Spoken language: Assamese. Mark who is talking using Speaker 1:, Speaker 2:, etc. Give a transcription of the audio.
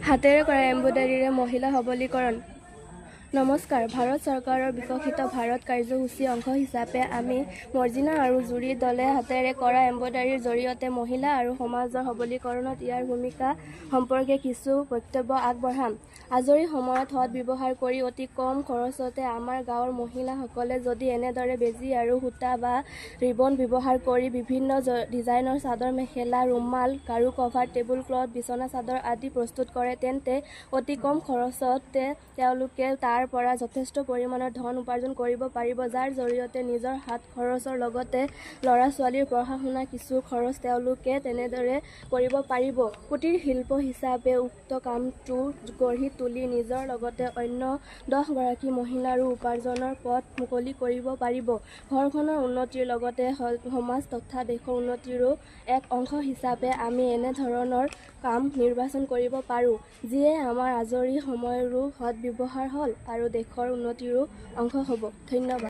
Speaker 1: হাতেৰে কৰা এম্ব্ৰইডাৰীৰে মহিলা সবলীকৰণ। নমস্কাৰ, ভাৰত চৰকাৰৰ বিকশিত ভাৰত কাৰ্যসূচীৰ অংশ হিচাপে আমি মৰ্জিনা আৰু জুৰি দলে হাতেৰে কৰা এম্ব্ৰইডাৰীৰ জৰিয়তে মহিলা আৰু সমাজৰ সবলীকৰণত ইয়াৰ ভূমিকা সম্পৰ্কে কিছু বক্তব্য আগবঢ়াম। আজৰি সময়ত সৎ ব্যৱহাৰ কৰি অতি কম খৰচতে আমাৰ গাঁৱৰ মহিলাসকলে যদি এনেদৰে বেজী আৰু সূতা বা ৰিবন ব্যৱহাৰ কৰি বিভিন্ন ডিজাইনৰ চাদৰ মেখেলা, ৰুমাল, গাৰু কভাৰ, টেবুল ক্লথ, বিচনা চাদৰ আদি প্ৰস্তুত কৰে, তেন্তে অতি কম খৰচতে তেওঁলোকে তাৰ পৰা যথেষ্ট পৰিমাণৰ ধন উপাৰ্জন কৰিব পাৰিব, যাৰ জৰিয়তে নিজৰ হাত খৰচৰ লগতে ল'ৰা ছোৱালীৰ পঢ়া শুনা কিছু খৰচ তেওঁলোকে তেনেদৰে কৰিব পাৰিব। কুটীৰ শিল্প হিচাপে উক্ত কামটো গঢ়ি তুলি নিজৰ লগতে অন্য 10গৰাকী মহিলাৰো উপাৰ্জনৰ পথ মুকলি কৰিব পাৰিব। ঘৰখনৰ উন্নতিৰ লগতে সমাজ তথা দেশৰ উন্নতিৰো এক অংশ হিচাপে আমি এনেধৰণৰ কাম নিৰ্বাচন কৰিব পাৰোঁ, যিয়ে আমাৰ আজৰি সময়ৰো সৎ ব্যৱহাৰ হ'ল আৰু দেশৰ উন্নতিৰো অংশ হ'ব। ধন্যবাদ।